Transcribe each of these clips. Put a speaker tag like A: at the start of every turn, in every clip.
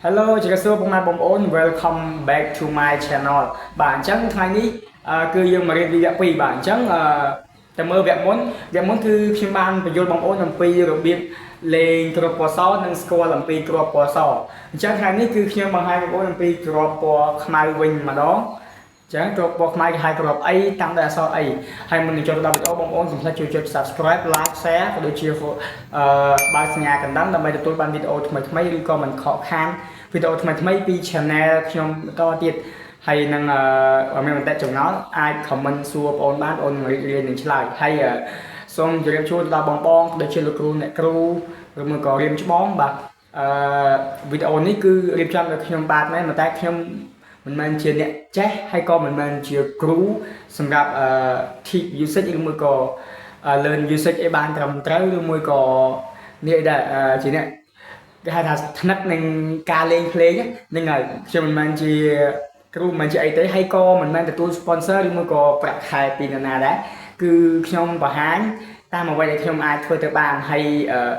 A: Hello ជម្រាបសួរពុកម៉ែបងប្អូន Welcome back to my channel បាទអញ្ចឹងថ្ងៃនេះគឺយើងមករៀនពីវគ្គ2បាទអញ្ចឹងតែមើលវគ្គមុនវគ្គមុនគឺខ្ញុំបានបញ្យល់បងប្អូនអំពីរបៀបលេងគ្រាប់ពណ៌សនិងស្គាល់អំពីគ្រាប់ពណ៌សអញ្ចឹងថ្ងៃនេះគឺខ្ញុំបង្ហាញបងប្អូនអំពីគ្រាប់ពណ៌ខ្មៅវិញម្ដងចឹងគ្រាប់ពណ៌ខ្មៅគេហៅគ្រាប់អីតាំងដោយអក្សរអីហើយមុននឹងចូលទៅដល់វីដេអូបងប្អូនកុំភ្លេចជួយចុច Subscribe Like Share ក៏ដូចជាបើកសញ្ញាកណ្ដឹងដើម្បីទទួលបានវីដេអូថ្មីៗឬក៏មិនខកខានវីដេអូថ្មីៗពី Channel ខ្ញុំបន្តទៀតហើយនឹងមានមតិចម្ងល់អាច comment សួរបងប្អូនបានបងប្អូននឹងរីករាយនឹងឆ្លើយហើយសូមជម្រាបជូនដល់បងបងដូចជាលោកគ្រូអ្នកគ្រូឬមួយក៏រៀមច្បងបាទអឺវីដេអូនេះគឺរៀបចំដោយខ្ញុំបាទមែនប៉ុន្តែខ្ញុំមិនមែនជាអ្នកចេះហើយក៏មិនមែនជាគ្រូសម្រាប់អឺ teach music ឬមួយក៏ learn music អីបានត្រឹមត្រូវឬមួយក៏នេះអីដែរជាអ្នកគេហៅថាថ្នឹកនឹងការលេងភ្លេងហ្នឹងហើយខ្ញុំមិនមែនជាគ្រូមិនមែនជាអីទេហើយក៏មិនមែនទទួល sponsor ឬមួយក៏ប្រាក់ខែពីនរណាដែរគឺខ្ញុំបង្ហាញតាមអ្វីដែលខ្ញុំអាចធ្វើទៅបានហើយអឺ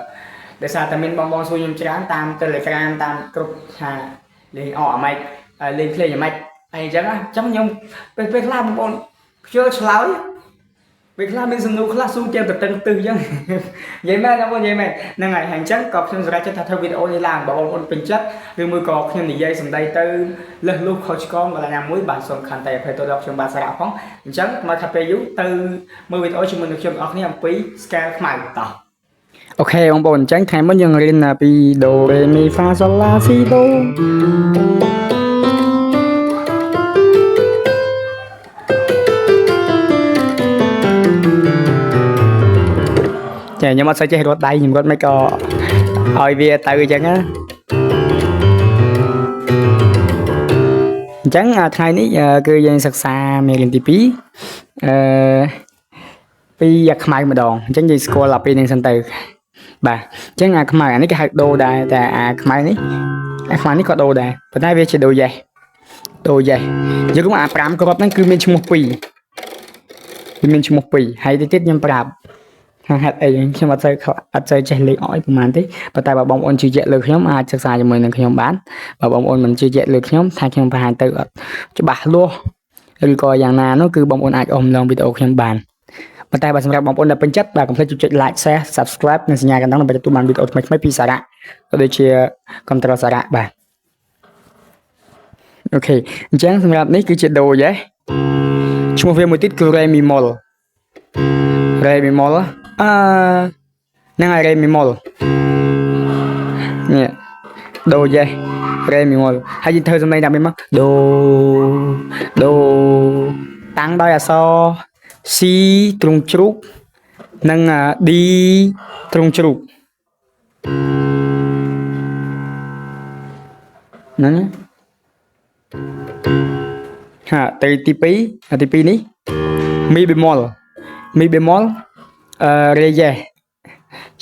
A: ដោយសារតែមានបងបងសួរខ្ញុំច្រើនតាម Telegram តាមគ្រប់ថាលេងអអាម៉េចលេងភ្លេងអាម៉េចអីអញ្ចឹងអញ្ចឹងខ្ញុំពេលពេលខ្លះបងប្អូនខ្ជិលឆ្លើយពេលខ្លះមានសំណួរខ្លះស៊ូទាំងតឹងទឹះអញ្ចឹងនិយាយមែនបងប្អូននិយាយមែនហ្នឹងហើយហើយអញ្ចឹងក៏ខ្ញុំសម្រេចចិត្តថាធ្វើវីដេអូនេះឡើងបើបងប្អូនពេញចិត្តឬមួយក៏ខ្ញុំនិយាយសម្ដីទៅលឹះលុះខុសឆ្គងកន្លែងណាមួយបាទសូមខន្តីអភ័យទោសដល់ខ្ញុំបាទសារៈផងអញ្ចឹងមកថាពេលយូរទៅមើលវីដេអូជាមួយនឹងខ្ញុំទាំងអស់គ្នាអំពី scale ខ្មៅតោះOK បងប្អូនអញ្ចឹងថ្ងៃមុនយើងរៀនពី do re mi fa sol la si do ចាខ្ញុំអត់សូវចេះរត់ដៃខ្ញុំរត់មិនក៏ឲ្យវាទៅអញ្ចឹងណាអញ្ចឹងថ្ងៃនេះគឺយើងសិក្សាមេរៀនទី2អឺពីអាខ្មៅម្ដងអញ្ចឹងយើងស្គាល់អាពីរនេះសិនទៅបាទអញ្ចឹងអាខ្មៅអានេះគេហៅដូដែរតែអាខ្មៅនេះអាខ្មៅនេះក៏ដូដែរប៉ុន្តែវាជាដូយ៉េសដូយ៉េសយើងអា5គ្រាប់ហ្នឹងគឺមានឈ្មោះ2វាមានឈ្មោះ2ហើយទៅទៀតខ្ញុំប្រាប់ថាហេតុអីខ្ញុំអត់សូវអត់សូវចេះលេខអយប្រហែលទេប៉ុន្តែបើបងប្អូនជឿជាក់លើខ្ញុំអាចសិក្សាជាមួយនឹងខ្ញុំបានបើបងប្អូនមិនជឿជាក់លើខ្ញុំថាខ្ញុំបង្ហាញទៅអត់ច្បាស់លាស់ឬក៏យ៉ាងណានោះគឺបងប្អូនអាចអមឡងវីដេអូខ្ញុំបានប៉ុន្តែបើសម្រាប់បងប្អូនដែលពេញចិត្តបាទកុំភ្លេចចុច like share subscribe និងសញ្ញាកណ្ដឹងដើម្បីទទួលបានវីដេអូថ្មីៗពីសារៈក៏ដូចជា control សារៈបាទ OK អញ្ចឹងសម្រាប់នេះគឺជាដូយ៉េឈ្មោះវាមួយទៀតគឺ re bemol re bemol អឺហ្នឹងហើយ re bemol នេះដូយ៉េ re bemol ហើយយើងធ្វើសំឡេងដាក់វាមកដូដូតាំងដោយអក្សរ C ទ្រង់ជ្រូកនិង D ទ្រង់ជ្រូកហ្នឹងហាទៅទី2ទី2នេះ mi bemol mi bemol អឺ ré យ៉េ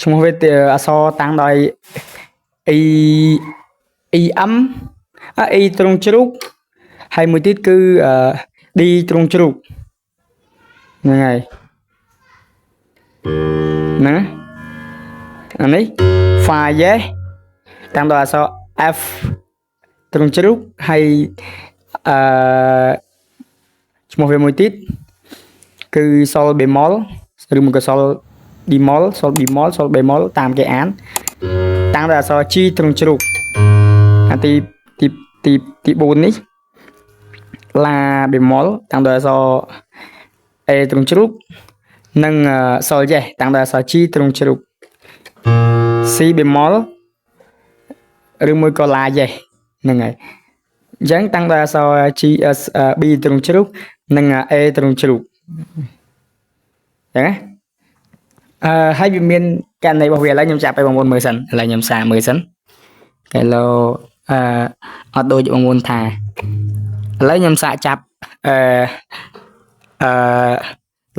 A: ឈ្មោះវាអក្សរតាំងដោយ E E M អ E ទ្រង់ជ្រូកហើយមួយទៀតគឺ D ទ្រង់ជ្រូកហ្នឹងហើយណាអានេះ Fa យ៉េតាំងដោយអក្សរ F ទ្រង់ជ្រូកហើយអឺឈ្មោះវាមួយទៀតគឺ Sol bemol ឬមួយក៏ Sol bemol Sol bemol Sol bemol តាមគេអានតាំងដោយអក្សរ G ទ្រង់ជ្រូកអាទីទីទីទី4នេះ La bemol តាំងដោយអក្សរ A ទ្រង់ជ្រូកនិង Sol យ៉េតាំងដោយអក្សរ G ទ្រង់ជ្រូក Si bemol ឬមួយក៏ La យ៉េហ្នឹងហើយអញ្ចឹងតាំងដោយអក្សរ G B ទ្រង់ជ្រូកនិង A ទ្រង់ជ្រូកអញ្ចឹងណាអឺហើយវាមានករណីរបស់វាឥឡូវខ្ញុំចាប់ឲ្យបងប្អូនមើលសិនឥឡូវខ្ញុំសាកមើលសិនកែឡូអឺអត់ដូចបងប្អូនថាឥឡូវខ្ញុំសាកចាប់អឺអឺ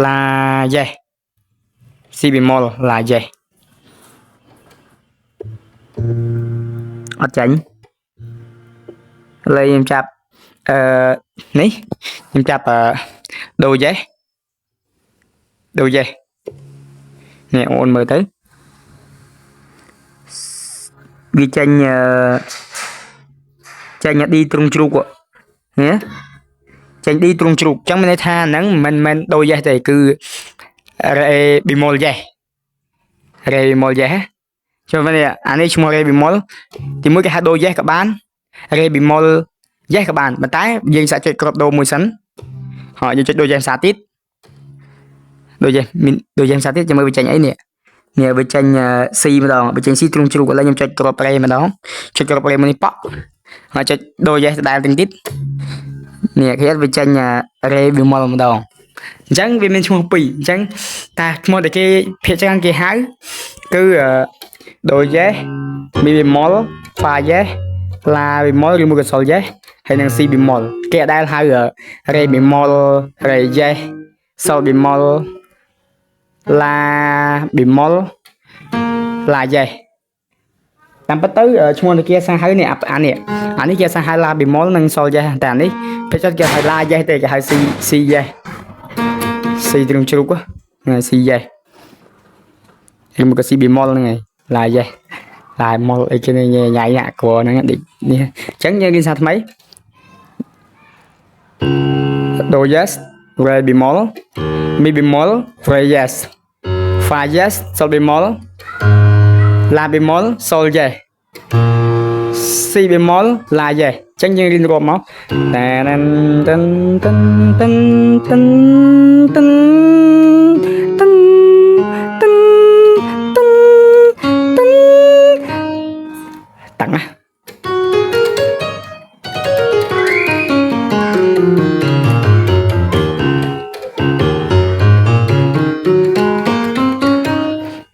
A: La យ៉េ Si bemol La យ៉េអត់ចាញ់ឥឡូវខ្ញុំចាប់អឺនេះខ្ញុំចាប់អឺដូយ៉េដូយ៉េនេះបងប្អូនមើលទៅវាចេញអឺ ចេញ D ទ្រុងជ្រូកហ៎ចេញ D ទ្រុងជ្រូកអញ្ចឹងមានន័យថាហ្នឹងមិនមែនដូ dièse ទេគឺ ré bémol dièse ré bémol dièse ចូលមកនេះអានេះឈ្មោះ ré bémol ទីមួយគេហៅដូ dièse ក៏បាន ré bémol dièse ក៏បានប៉ុន្តែយើងសាកចុចគ្រាប់ដូមួយសិនហើយយើងចុចដូ dièse សាទៀតដូ dièse មានដូ dièse សាទៀតចាំមើលវាចេញអីនេះនេះវាចេញ C ម្ដងវាចេញ C ទ្រុងជ្រូកឥឡូវខ្ញុំចុចគ្រាប់ ré ម្ដងចុចគ្រាប់ ré មួយនេះប៉ក់ហើយចុចដូ dièse ដដែលទាំងទៀតនេះគេវាចេញ ré bémol ម្ដងអញ្ចឹងវាមានឈ្មោះពីរអញ្ចឹងតែឈ្មោះដែលគេភាគច្រើនគេហៅគឺដូ dièse mi bémol fa dièse la bémol ឬមួយក៏ sol dièse ហើយនិង si bémol គេអត់ដែលហៅ ré bémol ré dièse sol bémol la bémol la dièse តាមពិតទៅឈ្មោះនៃគេសាហៅនេះអានេះអានេះគេសាហៅ la bémol និង sol dièse តែអានេះពេលចិត្តគេហៅ la dièse ទេគេហៅ si si dièse si ទ្រុងជ្រូកហ្នឹង si dièse ឬមួយក៏ si bémol ហ្នឹងឯង la dièse la mol អីគេញ៉ៃញ៉ៃអាក្រហ្នឹងនេះអញ្ចឹងយើងរៀនសារថ្មី do dièse ré bémol mi bémol ré dièse fa dièse sol bémol la bémol sol dièse si bémol la dièse អញ្ចឹងយើងរៀនរាប់មកតានតិនតិនតិនតិនតិនតិនតិនតិនតិនតាំងណា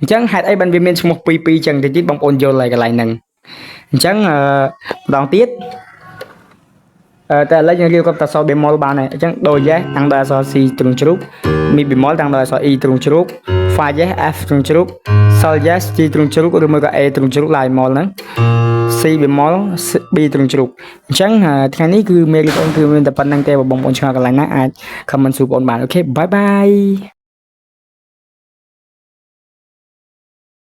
A: អញ្ចឹងហេតុអីបានវាមានឈ្មោះពីរពីរចឹងតិចទៀតបងប្អូនយល់ហើយកន្លែងហ្នឹងអញ្ចឹងអឺម្ដងទៀតអឺតែឥឡូវយើងរៀបគាត់តែ sol bémol បានហើយអញ្ចឹងដូ dièse តាំងដោយអក្សរ C ទ្រុងជ្រូក mi bémol តាំងដោយអក្សរ E ទ្រុងជ្រូក fa dièse F ទ្រុងជ្រូក sol dièse G ទ្រុងជ្រូកឬមួយក៏ A ទ្រុងជ្រូក la bémol ហ្នឹង si bémol B ទ្រុងជ្រូកអញ្ចឹងថ្ងៃនេះគឺមេរៀនបងគឺមានតែប៉ុណ្្នឹងទេបងប្អូនឆ្ងល់កន្លែងណាអាច comment សួរបងបាន OK bye bye.